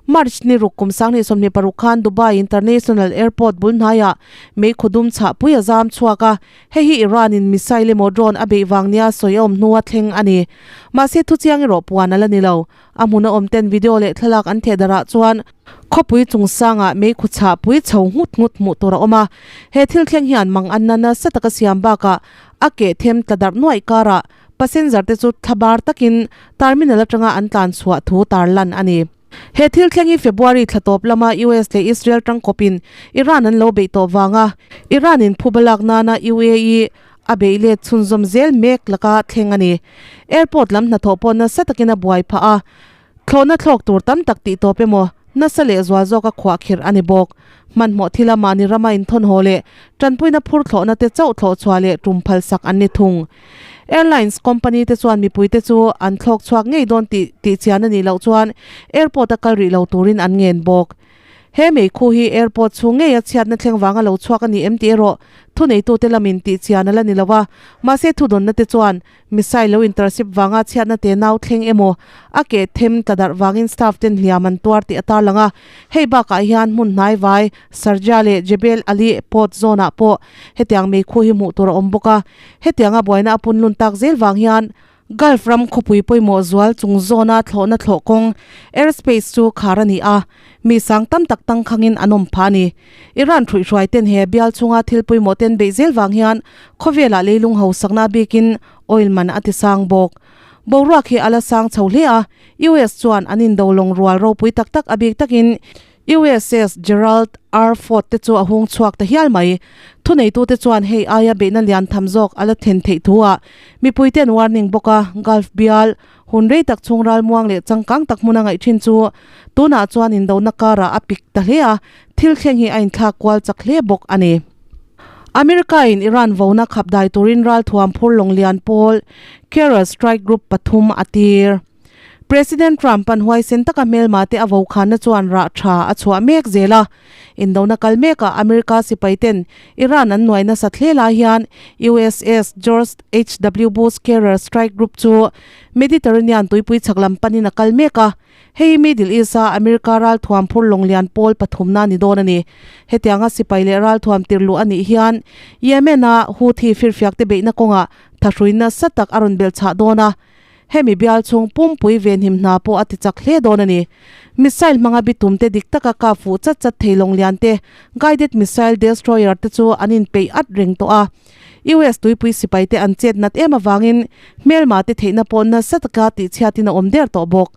March ni ruk kum 2026 khan Dubai International Airport bul hnaiah meikhu dum chhah pui a zam chhuak a, hei hi Iran in missile emaw drone a beih vang nia sawi a awm hnua thleng a ni. Mahse thuchiang erawh puan a la ni lo. A hmun a awm ten video leh thlalak an theh darah chuan khawpui chungchangah meikhu chhah pui chho nghut nghut hmuh tur a awm a. He thil thleng hian mang an na nasa taka siam bakah a keh them tla darh nuaih karah passenger te chu thlabar takin terminal atanga an tlan chhuah thu tarlan a ni. He thil thleng hi February thla tawp lama US leh Israel tangkawpin Iran an lo beih tawh vanga Iran in phuba lak nana UAE a beih let chhunzawm zel mek laka thleng a ni. Airport lam hnathawh pawh nasa takin a buai phah a, thlawhna thlawk tur tam tak tih tawp emaw nasa leh zual zawka khuah khirh a ni bawk. Hmanhmawh thila mahni rama inthawnhaw leh tanpuina phur thlawhna te chauh thlawh chhuah leh tum phalsak an ni thung. Airlines company te chuan mipuite chu an thlawk chhuak ngei dawn tih tihchian a nih loh chuan airport a kal rih lo turin an ngen bawk. He meikhu hi airport chhung ngeia chhiatna thleng vanga lo chhuak a ni em tih erawh thuneitute lamin tihchian a la ni lo a, mahse thudawnna te chuan missile lo intercept vanga chhiatna te nau thleng emaw a keh them tla darh vangin staff ten hliam an tuar tih a tarlang a. Hei bakah hian hmun hnai vai Sharjah leh Jebel Ali port zone ah pawh hetiang meikhu hi hmuh tur a awm bawk a, hetianga buaina a punlun tak zel vang hian. Gulf ram khawpui pawimawh zual chung zawna thlawhna thlawh kawng, airspace, chu khar a ni a, mi sang tam tak tangkhangin an awm phah a ni. Iran hruihhruai ten he bial chhunga thil pawimawh ten beih zel vang hian khawvelah leilung hausakna bikin oil man a ti sang bawk. Boruak hi a la sang chho hle a, US chuan an indo lawng rual ropui tak tak a bik takin USS Gerald R. Ford te chu a hung chhuak ta hial mai. Thuneitute chuan hei aia beihna lian tham zawk a la thlen theih thu-ah mipuiten warning bawk a, Gulf bial hun rei tak chhung ralmuang leh changkang tak hmuna ngaih thin chu tunah chuan indona karah a pik ta hle a, thil thleng hi a inthlak kual chak hle bawk a ni. America-in Iran vona khap dai turin ralthuam phur lawng lian pawl Carrier Strike Group pathum a tir. President Trump-a'n huaisen taka hmelma te a vokhanna chuan rah tha a chhuah mek zel a. Indona kal mekah America sipaiten Iran an nuai nasat hle lai hian USS George HW Bush Carrier Strike Group chu Mediterranean tuipui chhak lam panin a kal mek a. Hei hi Middle East-a America ralthuam phur lawng lian pawl pathumna a ni dawn a ni. Hetianga sipai leh ralthuam tirhluh a nih hian Yemen-a Houthi firfiakte beihna kawngah thahrui nasa tak a rawn belhchhah dawn a. Hemi bial chhung pumpui venhim hna pawh a ti chak hle dawn a ni. Missile hmanga bitumte dik taka kap fuh chat chat thei lawng lian te, guided missile destroyer te chu an inpeih at reng tawh a. US tuipui sipai te an chet nat em avangin hmelma te theihna pawh nasa taka tihchhiatin a awm der tawh bawk.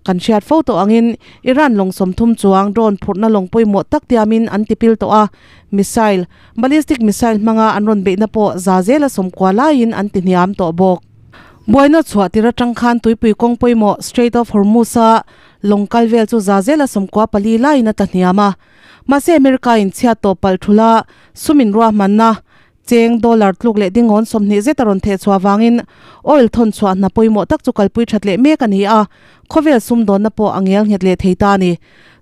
Kan hriat fo tawh angin Iran lawng 30 chuang drone phurhna lawng pawimawh tak tiamin an tipil tawh a, missile, ballistic missile hmanga an rawn beihna pawh za zela 90 laiin an tihniam tawh bawk. Buaina chhuah tir atang khan tuipui kawng pawimawh Strait of Hormuz-a lawng kal vel chu za zela 94 laiin a tla hniam a. Mahse America-in chhiat tawh palh thula sumin ruahmanna cheng dollar tluk leh dingawn 20 zet a rawn theh chhuah vangin oil thawn chhuah hna pawimawh tak chu kalpui that leh mek a ni a, khawvel sumdawnna pawh a ngel nghet leh thei ta a ni.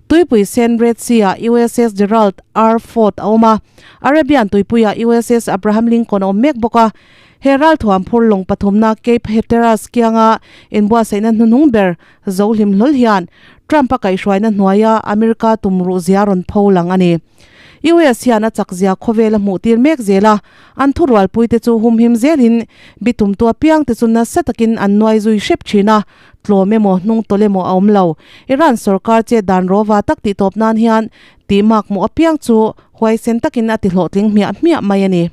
Tuipui sen Red Sea-ah USS Gerald R. Ford a awm a, Arabian tuipuiah USS Abraham Lincoln a awm mek bawk a. He ralthuam phur lawng pathumna Cape Hatteras kianga inbuatsaihna hnuhnung ber zo hlim hlawl hian Trump-a kaihhruaina hnuaia America tumruh zia rawn pho lang a ni. US hian a chak zia khawvel a hmuh tir mek zel a, an thurualpuite chu humhim zelin bitumtu apiangte chu nasa takin an nuai zui hrep thin a, tlawm emaw hnung tawlh emaw a awm lo. Iran sorkar chet dan rawva tak tih tawp nan hian tihmak hmuh apiang chu huaisen takin a ti hlawhtling hmiah hmiah mai a ni.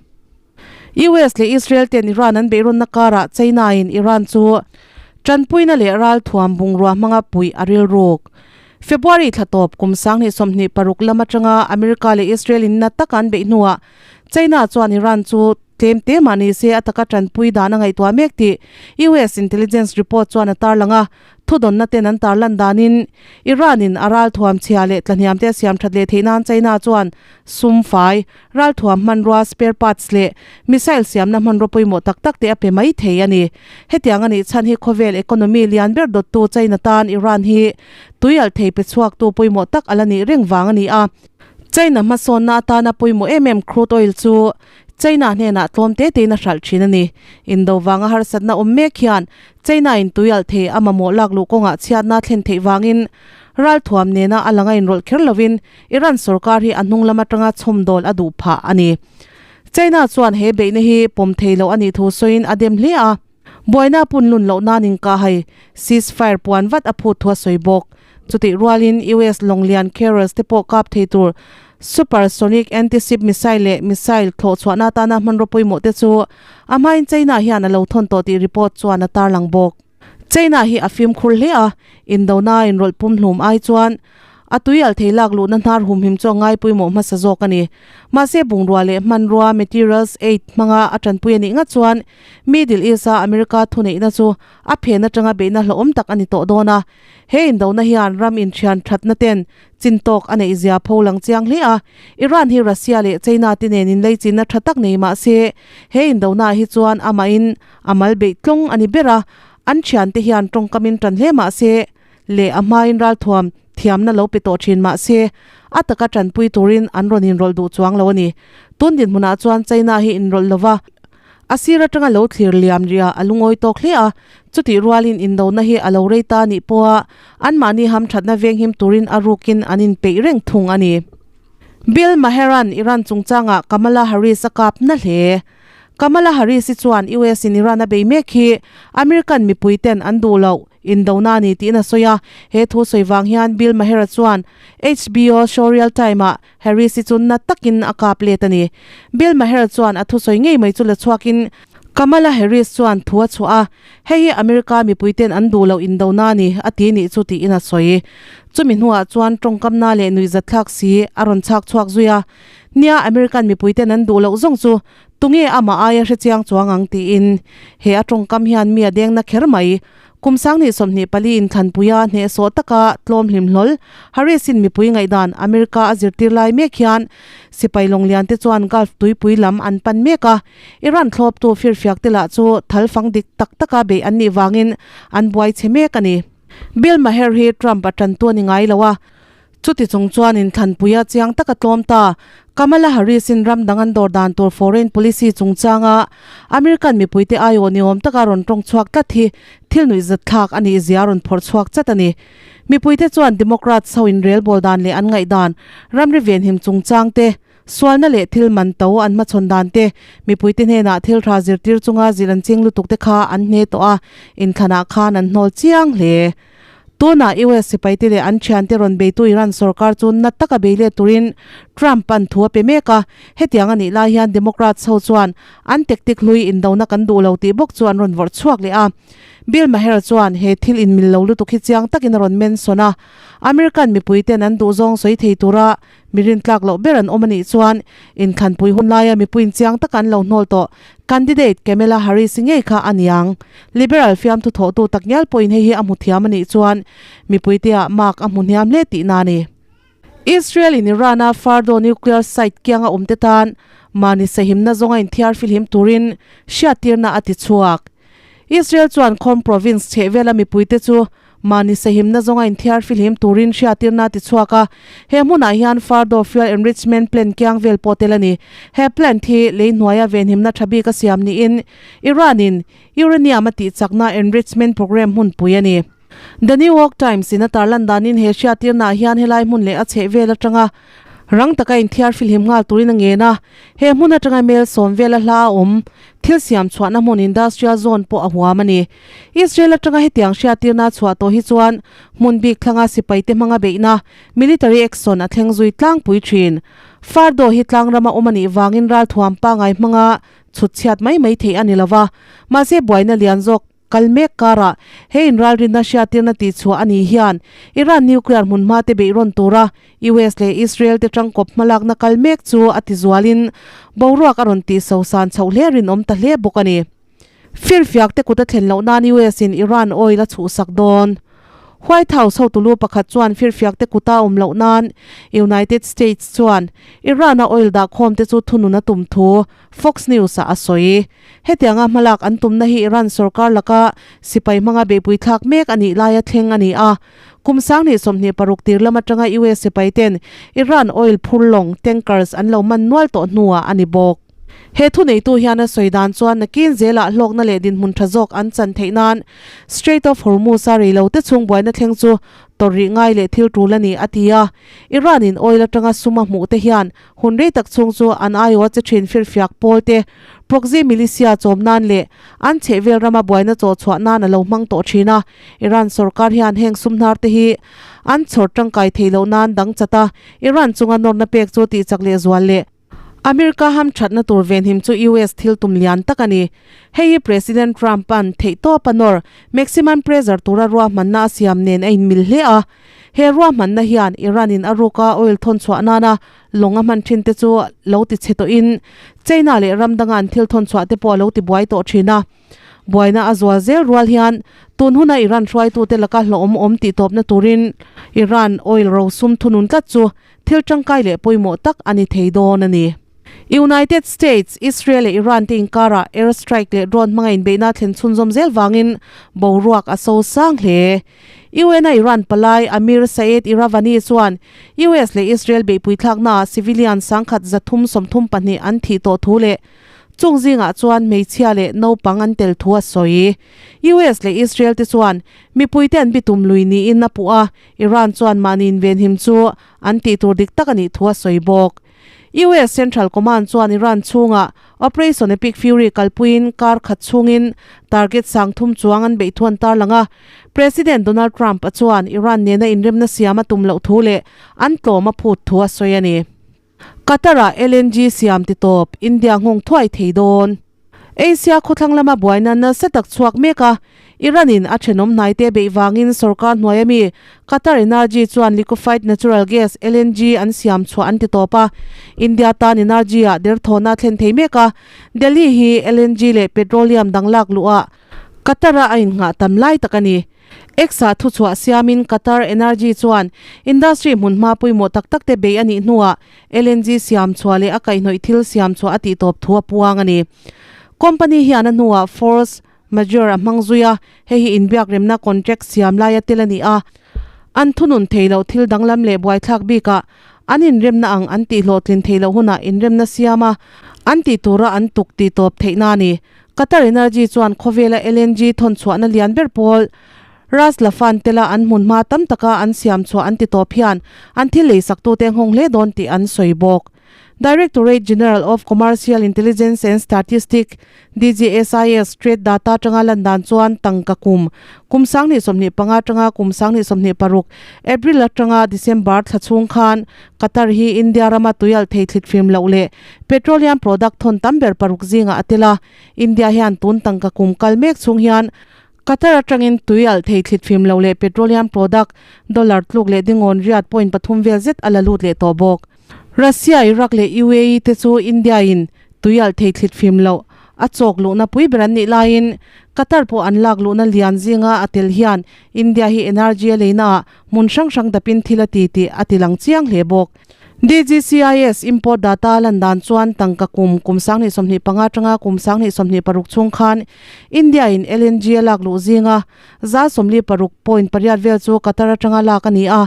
US leh Israel ten Iran an beihrawnna karah China-in Iran chu tanpuina leh ralthuam bungrua hmanga puih a rilruk. February thla tawp kum 2026 lam atanga America leh Israel in na taka an beih hnuah China chuan Iran chu tlem te mah ni se a taka tanpui dan a ngaihtuah mek tih US intelligence report chuan a tarlang a. Thudawnna ten an tarlan danin Iran-in a ralthuam chhia leh tlahniamte a siam that leh theih nan China chuan sum fai, ralthuam hmanrua, spare parts, leh missile siamna hmanrua pawimawh tak tak te a pe mai thei a ni. Hetiang a nih chhan hi khawvel economy lian ber dawttu China tan Iran hi tuialh thei pe chhuaktu pawimawh tak a la nih reng vang a ni a. China hmasawnna atana pawimawh em em crude oil chu China hnenah tlawm te tein a hralh thin a ni. Indo vanga harsatna awm mek hian China-in tuialh thei a mamawh lak luh kawngah chhiatna thlen theih vangin ralthuam nena a langa inrawlh kher lovin Iran sorkar hi a hnung lam atanga chhawmdawl a duh phah a ni. China chuan he beihna hi pawm thei loh a nih thu sawiin a dem hle a, buaina punlun loh nan inkahhai ceasefire puan vat a phut thu a sawi bawk. Chutih rualin US lawnglian carriers te pawh kap thei tur supersonic anti-ship missile leh missile thlawh chhuahna atana hmanraw pawimawh te chu a hmain China hian a lo thawn tawh tih report chuan a tarlang bawk. China hi a fimkhur hle a, indona inrawlh pumhlum ai chuan a tui al thei lak luhna hnar humhim chu a ngai pawimawh hmasa zawk a ni. Mahse bungrua leh hmanrua, materials aid, hmanga a tanpui a nih ngat chuan Middle East-a America thuneihna chu a phen atanga beihna hlauhawm tak a ni tawh dawn a. He indona hian ram inthian thatna ten chin tawk a neih zia pho lang chiang hle a, Iran hi Russia leh China te nen inleichinna tha tak nei mah se, he indona ah hi chuan amahin a mal beih tlawng a ni ber a, an thiante hian tawngkamin tan hle mah se leh a hmain ralthuam thiamna lo pe tawh thin mah se, a taka tanpui turin an rawn inrawlh duh chuang lo a ni. Tun dinhmunah chuan China hi inrawlh lova A sir atanga lo thlir liam riah a lungawi tawk hle a, chutih rualin indona hi a lo rei ta nih pawha anmahni hamthatna venghim turin a rukin an inpeih reng thung a ni. Bill Maher-a'n Iran chungchangah Kamala Harris a kap na hle. Kamala Harris-i chuan US in Iran a bei mek hi American mipui ten an duh loh indona a ni tiin a sawi a. He thu sawi vang hian Bill Maher-a chuan HBO show Real Time-ah Harris-i chu na takin a kap let a ni. Bill Maher chuan a thusawi ngei mai chu la chhuakin Kamala Harris chuan thu a chhuah a, hei hi America mipui ten an duh loh indona a ni a ti nih chu tiin a sawi. Chumi hnuah chuan tawngkamna leh nuihzatthlak si a rawn chhak chhuak zui a, Nia, American mipui ten an duh loh zawng chu tunge amah aia hrechiang chuang ang tiin he a tawngkam hian mi a dengna kher mai. Kum 2024 inthlanpuia hnehsawh taka tlawm hlim hlawl, Harris-in mipui ngaihdan America a zirtir lai mek hian sipai lawnglian te chuan Gulf tuipui lam an pan mek a, Iran thlawptu firfiak te lah chu thal fang dik tak taka beih an nih vangin an buai chhe mek a ni. Bill Maher hi Trump a tantu a ni ngai lo a, Chuti chung chuan inthlanpuia chiang taka tlawm ta. Kamala Harris-in ram dang an dawr dan tur foreign policy chungchanga American mipuite aiawh ni awm taka rawn tawng chhuak tlat hi thil nuihzatthlak a nih zia rawn phawrh chhuak chat a ni. Mipuite chuan Democrats ho inrelbawl dan leh an ngaihdan, ramri venhim chungchang te, sualna leh thil man to an hmachhawn dan te, mipuite hnenah thil tha zirtir chunga zilh an ching lutuk te kha an hne tawh a, inthlanah khan an hnawl chiang hle. Tunah US sipaite leh an thiante rawn beitu Iran sorkar chu na taka bei let turin Trump an thu a pe mek a, hetiang a nih lai hian Democrats ho chuan an tactic hlui indona kan duh lo tih bawk chu an rawn vawrh chhuak leh a. Bill Maher chuan he thil inmil lo lutuk hi chiang takin a rawn mention a, American mipuiten an duhzawng sawi thei tura Mi rintlak loh ber an awm a nih chuan inthlanpui hun laia mipuiin chiang taka an lo hnawl tawh candidate Kamala Harris-i ngei kha a niang. Liberal fiamthu thawhtu tak ngial pawhin hei hi a hmu thiam a nih chuan mipuiteah mark a hmu hniam hle tihna a ni. Israel in Iran-a Fardo nuclear site kianga awmte tan mahni sahimna zawnga inthiar filhim turin hriattirna a ti chhuak. Israel chuan Qom province chhehvela mipuite chu Mahni sahimna zawnga inthiar fihlim turin hriatirna a ti chhuak a, he hmunah hian Fardo Fuel Enrichment Plant kiang vel pawh tel a ni. He plant hi lei hnuaia venhimna tha bik a siam niin Iran-in uranium a tihchakna enrichment program hmunpui a ni. The New York Times in a tarlan danin he hriatirnaah hian helai hmun leh a chhehvel atanga rang taka inthiar fihlim nghal turin a ngen a, he hmun atanga mel sawm vela hla a awm thil siam chhuahna hmun industrial zone pawh a huam a ni. Israel atanga hetiang hriattirna a chhuah tawh hi chuan hmun bik thlanga sipaite hmanga beihna, military action, a thleng zui tlangpui thin. Fardo hi tlangrama awm a nih vangin ralthuam pangai hmanga chhut chhiat mai mai theih a ni lo va, mahse buaina lian zawk kal mek karah he inralrinna hriattirna tihchhuah a nih hian Iran nuclear hmunhma te beih rawn tura US leh Israel te tangkawp hmalakna kal mek chu a tizualin boruak a rawn tihsosan chhoh hle rinawm ta hle bawk a ni. Firfiak te kut a thlen loh nan US in Iran oil a chhuhsak dawn. White House hotulu pakhat chuan firfiak te kuta awm loh nan United States chuan Iran a oil dahkhawm te chu thunun a tum thu Fox News ah a sawi. Hetianga hmalak an tumna hi Iran sorkar laka sipai hmanga beihpui thlak mek a nih laia thleng a ni a. Kum 2026 tir lam atanga US sipai ten Iran oil phur lawng, tankers, an lo man nual tawh hnuah a ni bawk. He thuneitu hian a sawi dan chuan nakin zelah hlawkna leh dinhmun tha zawk an chan theih nan Strait of Hormuz-a reilo te chhung buaina thleng chu tawrh rih ngai leh thil tul a ni a ti a. Iran-in oil atanga sum a hmuh te hian hun rei tak chhung chu an aiawh che thin firfiak pawl te, proxy militia chawm nan leh an chhehvel rama buaina chawh chhuah nan a lo hmang tawh thin a. Iran sorkar hian heng sum hnar te hi an chhawr tangkai thei loh nan dang chat a, Iran chunga nawrna pek chu tihchak lehzual leh America hamthatna tur venhim chu US thil tum lian tak a ni. Hei hi President Trump-a'n theihtawp a nawr, maximum pressure tura ruahmanna a siam nen a inmil hle a. He ruahmanna hian Iran-in a ruka oil thawn chhuah nana lawng a hman thin te chu lo ti chhe tawhin China leh ram danga an thil thawn chhuah te pawh a lo ti buai tawh thin a. Buaina a zual zel rual hian tun huna Iran hruaitute laka hlawhawm awm tih tawpna turin Iran oil rosum thunun tlat chu Thil tangkai leh pawimawh tak a ni thei dawn a ni. United States, Israel leh Iran te inkarah air strike leh drone hmanga inbeihna thlen chhunzawm zel vangin boruak a so sang hle. UN-a Iran palai Amir Saeed Iravani chuan US leh Israel beihpui thlaknaah civilian sangkhat 332 an thih tawh thu leh chung zingah chuan hmeichhia leh naupang an tel thu a sawi. US leh Israel te chuan mipuite an bitum lui niin a puh a, Iran chuan mahni invenhim chu an tih tur dik tak a nih thu a sawi bawk. US Central Command chuan Iran chhungah Operation Epic Fury kalpuiin kar khat chhungin target sang thum chuang an beih thu an tarlang a. President Donald Trump-a chuan Iran nena inremna siam a tum loh thu leh an tlawm a phut thu a sawi a ni. Qatar-ah LNG siam ti tawp India nghawng thuai thei dawn. Asia khawthlang lama buaina nasa tak chhuak mek a, Iran-in a thenawm hnaite beih vangin sorkar hnuai ami Qatar Energy chuan liquefied natural gas, LNG, an siam chhuah an ti tawp a. India tan energy-ah derthawna a thlen thei mek a, Delhi hi LNG leh petroleum dang lak luhah Qatar-a a innghah tam lai tak a ni. X-ah thuchhuah siamin Qatar Energy chuan industry hmunhma pawimawh tak tak te beih a nih hnuah LNG siam chhuah leh a kaihhnawih thil siam chhuah a tihtawp thu a puang a ni. Company hian a hnuah force majeure a hmang zui a, hei hi inbiakremna contract siam laia tel a ni a. An thunun thei loh thil danglam leh buaithlak bikah an inremna ang an tihhlawhtlin thei loh hunah inremna siam a, an tih tura an tuk tihtawp theihna a ni. Qatar Energy chuan khawvela LNG thawn chhuahna lian ber pawl Ras Laffan tela an hmunhma tam taka an siam chhuah an ti tawp hian an thil leisaktute nghawng hle dawn tih an sawi bawk. Directorate General of Commercial Intelligence and Statistics, DGSIS, Trade Data atanga lan dan chuan tangka kum, kum 2025 atanga kum 2026 April atanga December thla chhung khan Qatar hi India rama tuialh thei thlit fim loh leh Petroleum product thawn tam ber paruk zingah a tel a, India hian tun tangka kum kal mek chhung hian Qatar atangin tui alh thei thlit fim loh leh petroleum product dollar tluk leh dingawn riat point pathum vel zet a la lut leh tawh bawk. Russia, Iraq leh UAE te chu India in tui alh thei thlit fim loh a chawk luhna pui ber an nih laiin Qatar pawh an lak luhna lian zinga a tel hian India hi energy a leina ah hmun hrang hrang dapin thil a ti tih a ti lang chiang hle bawk. DGCIS import data lan dan chuan tangka kum kum 2025 atanga kum 2026 chhung khan India in LNG a lak luh zinga 46.8 vel chu Qatar atanga lak a ni a.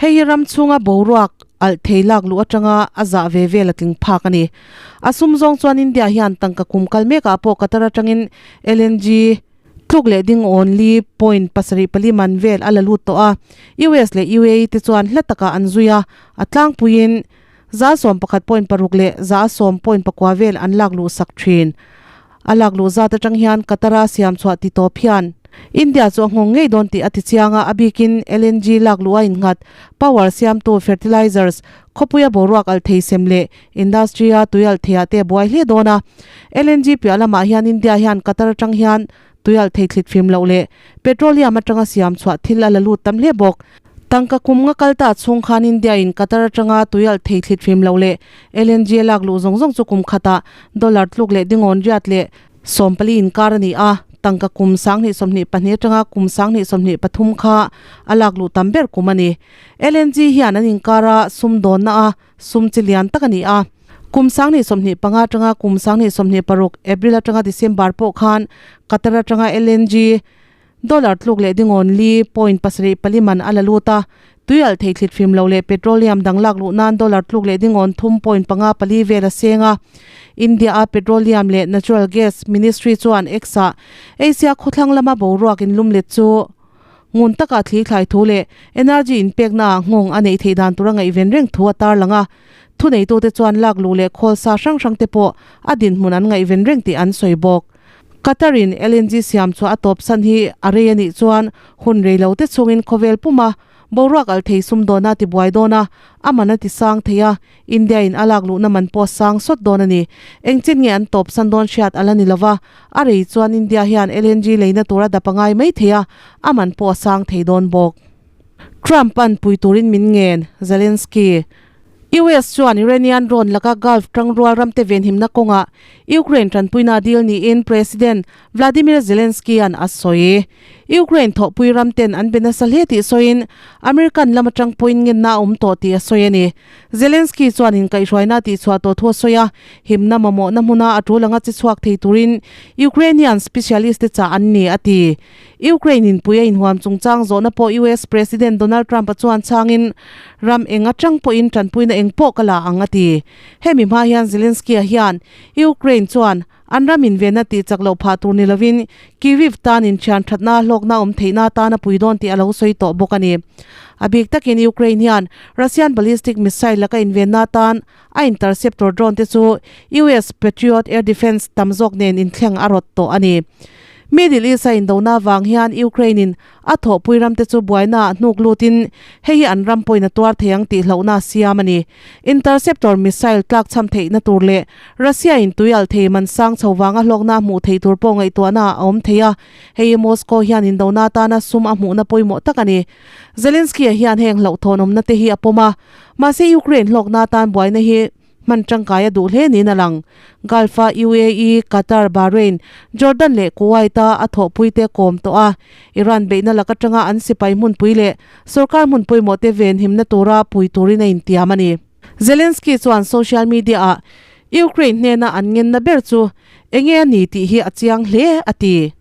Hei hi ram chhunga boruak alh thei lak luh atanga a zah ve vel a tling phak a ni. A sum zawng chuan India hian tangka kum kal mekah pawh Qatar atangin LNG Tluk leh ding awn li point pasarih pali man vel a la lut tawh a, US leh UAE te chuan hla takah an zui a, a tlangpuiin 11 point paruk leh 10.9 vel an lak luh sak thin. A lak luh zat atang hian Qatar-a siam chhuah ti tawp hian India chu a nghawng ngei dawn tih a ti chiang a, a bikin LNG lak luh a innghat, power siamtu fertilizers, khawpuia boruak alh thei sem leh Industry-a tuialh theiah te a buai hle dawn a. LNG piah lamah hian India hian Qatar atang hian tuialh thei thlit fim loh leh petroleum atanga siam chhuah thil a la lut tam hle bawk. Tangka kum nga kal ta chhung khan India-in Qatar atanga tuialh thei thlit fim loh leh LNG a lak luh zawng zawng chu kum khatah dollar tluk leh dingawn riat leh 14 inkar a ni a, tangka kum 2022 atanga kum 2023 kha a lak luh tam ber kum a ni. LNG hian an inkara sumdawnna a Sum chi lian tak a ni a. Kum 2025 atanga kum 2026 April atanga December pawh khan Qatar atanga LNG dollar tluk leh dingawn li point pasarih pali man a la lut a. Tui alh thei thlit fim lo leh petroleum dang lak luh nan dollar tluk leh dingawn thum point panga pali vel a seng a. India-a Petroleum leh Natural Gas Ministry chuan X-ah Asia khawthlang lama boruak inlumlet chu Ngun taka thli thlai thu leh energy inpekna ah nghawng a neih theih dan tura ngaihven reng thu a tarlang a. Thuneitute chuan lak luh leh khawl sa hrang hrang te pawh a dinhmun an ngaihven reng tih an sawi bawk. Qatar in LNG siam chhuah a tawp san hi a rei a nih chuan hun rei lo te chungin khawvel puma boruak alh thei sumdawn a tibuai dawn a, a man a ti sang thei a, India in a lak luhna man pawh sang sawt dawn a ni. Engchin nge an tawp san dawn hriat a la ni lova, a rei chuan India hian LNG leina tur a dap a ngai mai thei a, a man pawh a sang thei dawn bawk. Trump an pui turin min ngen, Zelensky. US chuan Iranian rawn laka Gulf tangrual ramte venhimna kawngah Ukraine tanpuina deal niin President Vladimir Zelensky-a'n a sawi. Ukraine thawhpui ramten an be nasa hle tih sawiin American lam atang pawhin ngenna a awm tawh tih a sawi a ni. Zelensky chuan inkaihhruaina tihchhuah tawh thu a sawi a, himna mamawhna hmuna a tul anga che chhuak thei turin Ukrainian specialist te chah an ni, a ti. Ukraine inpui a inhuam chungchang zawhna pawh US President Donald Trump-a chuan chhangin ram eng atang pawhin tanpuina eng pawh ka la ang, a ti. Hemi hma hian Zelensky-a hian Ukraine chuan. An ram invenna tih chak loh phah tur ni lovin Kyiv tan inthian thatna hlawkna awm theihna atan a pui dawn tih a lo sawi tawh bawk a ni. A bik takin Ukraine hian Russian ballistic missile laka invenna atan a interceptor drone te chu US Patriot air defence tam zawk nen inthleng a rawt tawh a ni. Middle East a indona vang hian Ukraine in A thawhpui ramte chu buaina ah hnuk lutin hei hi an ram pawhin a tuar thei ang tih hlauhna a siam a ni. Interceptor missile tlakchham theihna tur leh Russia in tui alh thei man sang chho vanga hlawkna a hmuh theih tur pawh ngaihtuahna ah a awm thei a, hei hi Moscow hian indona atana sum a hmuhna pawimawh tak a ni. Zelensky-a hian heng hlauhthawnawmna te hi a pawm a, mahse Ukraine hlawkna atan buaina hi Hman tangkai a duh hle niin a lang. Gulf-a UAE, Qatar, Bahrain, Jordan leh Kuwait-a a thawhpuite kawm tawh a, Iran beihna lak atanga an sipai hmunpui leh sorkar hmun pawimawhte venhimna tura pui turin a intiam a ni. Zelensky chuan social media-ah Ukraine hnena an ngenna ber chu enge a ni tih hi a chiang hle, a ti.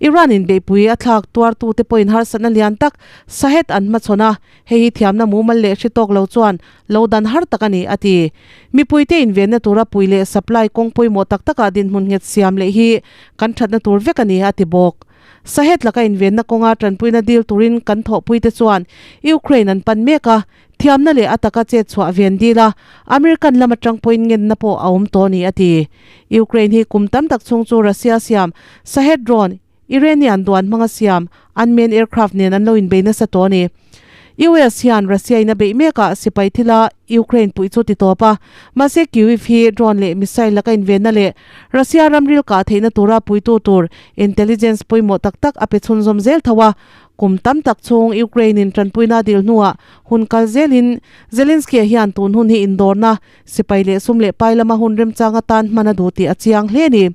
Iran in beihpui a thlak tuartute pawhin harsatna lian tak Shahed an hmachhawn a, hei hi thiamna mumal leh hri tawk lo chuan lo dan har tak a ni, a ti. Mipuite invenna tura pui leh supply kawng pawimawh tak takah dinhmun nghet siam leh hi kan thatna tur vek a ni, a ti bawk. Shahed laka invenna kawnga tanpuina dil turin kan thawhpuite chuan Ukraine an pan mek a, Thiamna leh a taka chet chhuah ven dil a, American lam atang pawhin ngenna pawh a awm tawh a ni, a ti. Ukraine hi kum tam tak chhung chu Russia siam Shahed drone, Iranian duan hmanga siam unmanned aircraft nen an lo inbei nasa tawh a ni. US hian Russia in a beih mekah sipai thila Ukraine puih chu ti tawp a, mahse Kyiv hi drone leh missile laka invenna leh Russia ramril kah theihna tura puitu tur intelligence pawimawh tak tak a pe chhunzawm zel tho a, Kum tam tak chhung Ukraine in tanpuina dil hnuah hun kal zelin Zelensky-a hian tun hun hi indawrna, sipai leh sum leh pai lama hun remchang atan hman a duh tih a chiang hle a ni.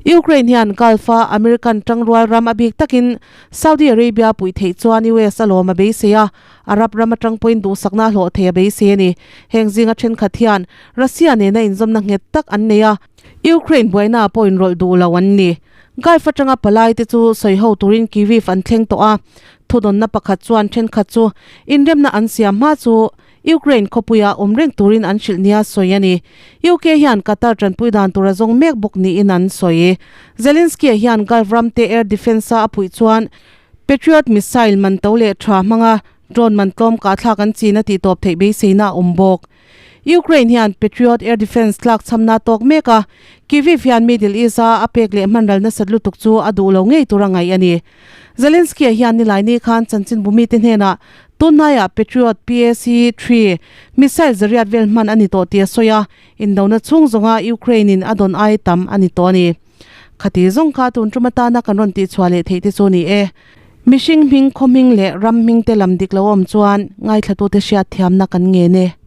Ukraine hian Gulf-a American tangrual ram a bik takin Saudi Arabia puih theih chuan US a lawm a beisei a, Arab ram atang pawhin duhsakna a hlawh thei a beisei a ni. Heng zinga thenkhat hian Russia nena inzawmna nghet tak an nei a, Ukraine buaina pawh inrawlh duh lo an ni. Gulf atanga palai te chu sawi ho turin Kyiv an thleng tawh a, thudawnna pakhat chuan thenkhat chu inremna an siam hma chu Ukraine khawpuia awm reng turin an hrilh nia sawi a ni. UK hian Qatar tanpui dan tur a zawng mek bawk niin an sawi. Zelensky-a hian Gulf ram te air defence-a a puih chuan Patriot missile man to leh tha hmanga drone man tlawm kahthlak an chin a tihtawp theih beiseina a awm bawk. Ukraine hian Patriot air defence tlak chhamna tawk mek a, Kyiv hian Middle East-a a pek leh hmanral nasat lutuk chu a duh lo ngei tur a ngaih a ni. Zelensky-a hian nilaini khan chanchinbu mite hnenah tunhnaiah Patriot PAC-3 missile zariat vel hman a ni tawh tih a sawi a, indona chhung zawnga Ukraine-in a dawn ai tam a ni tawh a ni. Khati zawng kha tun tum atana kan rawn tihchhuah leh theih te chu ni e. Mihring hming, khaw hming leh ram hming te lam dik lo awm chuan ngaithlatute hriat thiamna kan ngen e.